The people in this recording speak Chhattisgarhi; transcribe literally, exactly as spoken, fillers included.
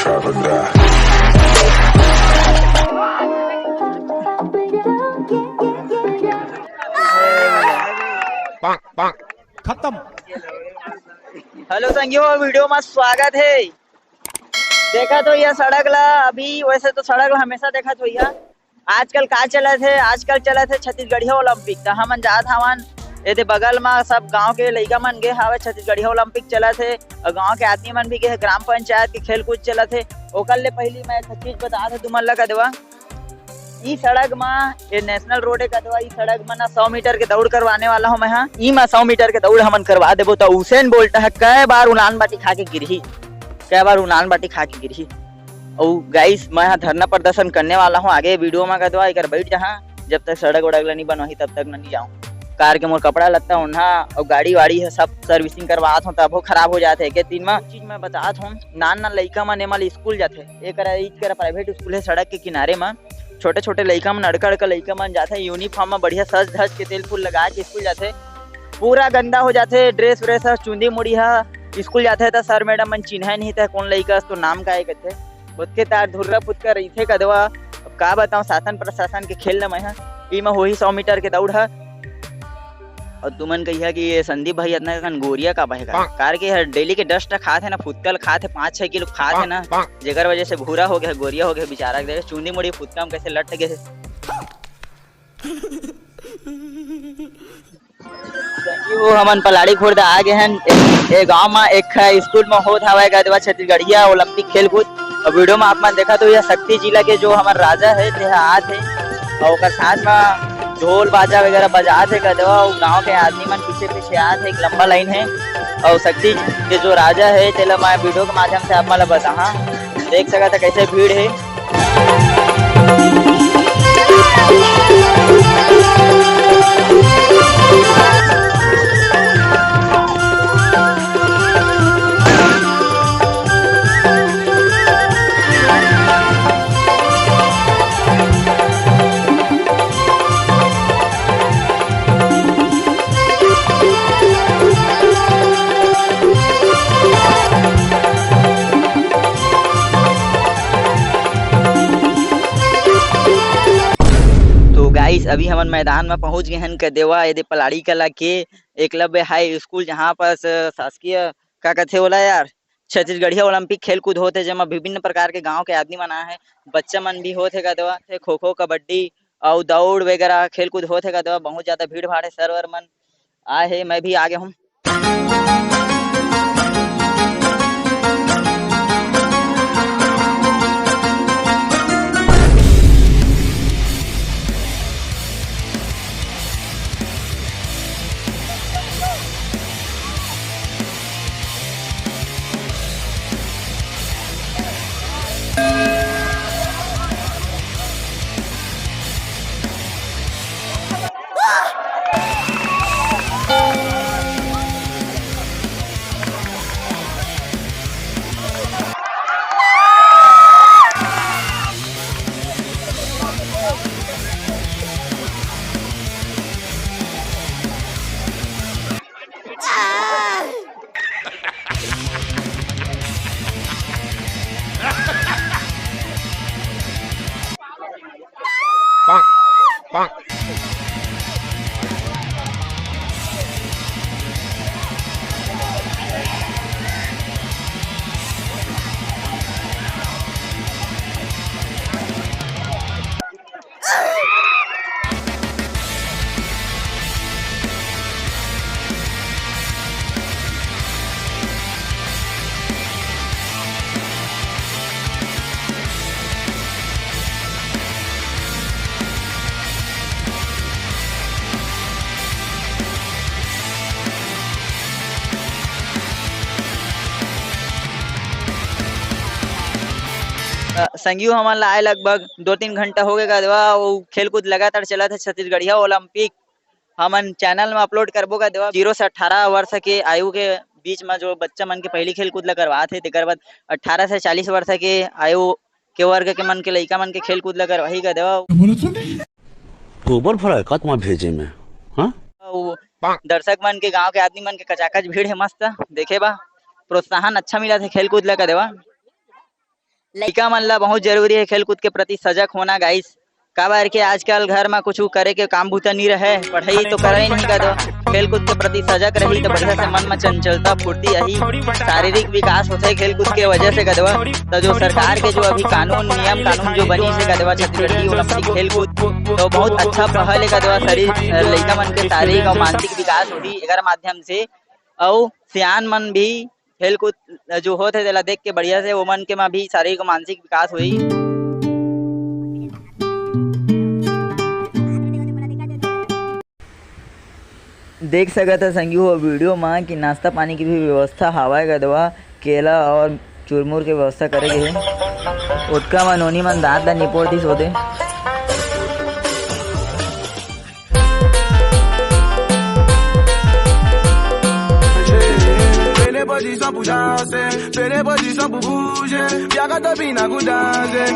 खत्म। हेलो संगियो, वीडियो में स्वागत है। देखत होइहा सड़क ला, अभी वैसे तो सड़क ला हमेशा देखत होइहा। आजकल का चलत है? आजकल चलत है छत्तीसगढ़िया ओलंपिक। त हमन जात हवन, एदे बगल मा सब गांव के लइका मन गे हावय, छत्तीसगढ़िया ओलंपिक चलत है और गांव के आदमी मन भी गे हे, ग्राम पंचायत के खेल कूद चलत है। ओकर ले पहली मैं एक चीज बता दे तुमन लगा देवा, ई सड़क मा, ये नेशनल रोड है कदवा, ई सड़क मा ना सौ मीटर के दौड़ करवाने वाला हूँ मैं। हाँ, ई मा सौ मीटर के दौड़ हमन करवा देबो त उसेन बोल्ट ह कै बार उलान बाटी खा के गिरही, कै बार उलान बाटी खा के गिरही। अउ गाइस, मैं हा धरना प्रदर्शन करने वाला हूँ आगे वीडियो मा कदवा, एकर बैठ जहाँ, जब तक सड़क वड़क ला नहीं बनवाही तब तक नहीं जाऊँ। कार के मोर कपड़ा लत्ता ओन्हा अउ गाड़ी वाड़ी है सब सर्विसिंग करवात हूँ, तब वो खराब हो जाते है के दिन मा। चीज मैं बतात हूँ, नान नान लइका मन एमल स्कूल जाथे, एकरा ईद करा प्राइवेट स्कूल है सड़क के किनारे मा। छोटे छोटे लइका मन, अड़का अड़का लइका मन जाथे यूनिफॉर्म में, बढ़िया सज धज के तेल फूल लगा के स्कूल जाथे। पूरा गंदा हो जाथे ड्रेस व्रेस ह, चुंदी मुड़ी ह। स्कूल जाथे त सर मैडम मन चिन्हे नहीं त कौन लइका तो नाम का कथे। ओतके तार धुर्रा फुतका रहिथे कदवा। अब का बताऊं, शासन प्रशासन के खेल ल मैं ह। ई म होही सौ मीटर के दौड़ ह। और तुमन कहिया कि ये संदीप भाई इतना कन गोरिया का बहेगा? कार के हर डेली के डस्ट खात है ना, फुतकल खात है, पाँच छह किलो खात है ना, जेकर वजह से भूरा हो गया, गोरिया हो गया बेचारा। देख चुंदी मुड़ी फुतका में कैसे लट गए है। संगी हो, हमन पलाड़ी खुर्द आ गए हैं। ए, ए गांव में एक ठा स्कूल में होत हवय गदवा छत्तीसगढ़िया ओलंपिक खेल कूद। और वीडियो में आप मन देखा तो यह शक्ति जिला के जो हमर राजा है, तेहा आत है और ओकर साथ में ढोल बाजा वगैरह बजात है गदवा। और गांव के आदमी मन पीछे पीछे आत है, एक लंबा लाइन है। और शक्ति के जो राजा है, तेला मैं वीडियो के माध्यम से आप मन ला बताहा, देख सकत है कैसे भीड़ है। तो गाइस, अभी हमन मैदान में पहुंच गए हन कदेवा, एदे पलाड़ी कला के एकलव्य हाई स्कूल, जहां पर स-, शासकीय, का कथे ओला यार, छत्तीसगढ़िया ओलंपिक खेल कूद होत हे, जेमा विभिन्न प्रकार के गांव के आदमी मन आए हे, बच्चा मन भी होत हे कदेवा, खो खो, कबड्डी अउ दौड़ वगैरह खेल कूद होत हे कदेवा। बहुत ज्यादा भीड़ भाड़ हे, सर वर मन आए हे, मैं भी आ गया हूँ। अ, संगी हो, हमन ला आए लगभग दो तीन घंटा हो गए गा देवा। वो खेल कूद लगातार चलत हे, छत्तीसगढ़िया ओलंपिक हमन चैनल में अपलोड करबो गा देवा। जीरो से अठारह वर्ष के आयु के बीच में जो बच्चा मन के पहली खेल कूद ला करवात हे, तेकर बाद अठारह से चालीस वर्ष के आयु के वर्ग के मन के लइका मन के खेल कूद ला करवाही गा देवा। गोबर भरा है का तुम्हारे भेजे में? हाँ, वो दर्शक मन के, गांव के आदमी मन के कचाकच भीड़ हे, मस्त देखे बा, प्रोत्साहन अच्छा मिलत हे खेल कूद ला का देवा। लइका मन ला बहुत जरूरी हे खेलकूद के प्रति सजग होना गाइस, काबर के आजकल घर म कुछु करे के काम बूता नी रहे, पढ़ाई तो करे ही नहीं कदवा। खेलकूद के प्रति सजग रही तो बढ़िया से मन म चंचलता फुर्ती आही, शारीरिक विकास होथे खेलकूद के वजह से कदवा। तो जो सरकार के जो अभी कानून नियम कानून जो बनी से कदवा छत्तीसगढ़ की ओलंपिक खेलकूद, तो बहुत अच्छा पहल हे कदवा। शरीर लइका मन के शारीरिक और मानसिक विकास होही एकर माध्यम से, अउ सियान मन भी खेलकूद जो होत हे तेला देख के बढ़िया से ओमन के म भी शारीरिक मानसिक विकास होही। देख सकत ह संगी हो वीडियो म कि नाश्ता पानी के भी व्यवस्था हावय कदवा, केला और चुरमुर के व्यवस्था करे गे हे। ओतका म नोनी मन दांत ला निपोर दिस होते। Pele position pour danser, pele position pour bouger. Y'a qu'à te bien à goût danser.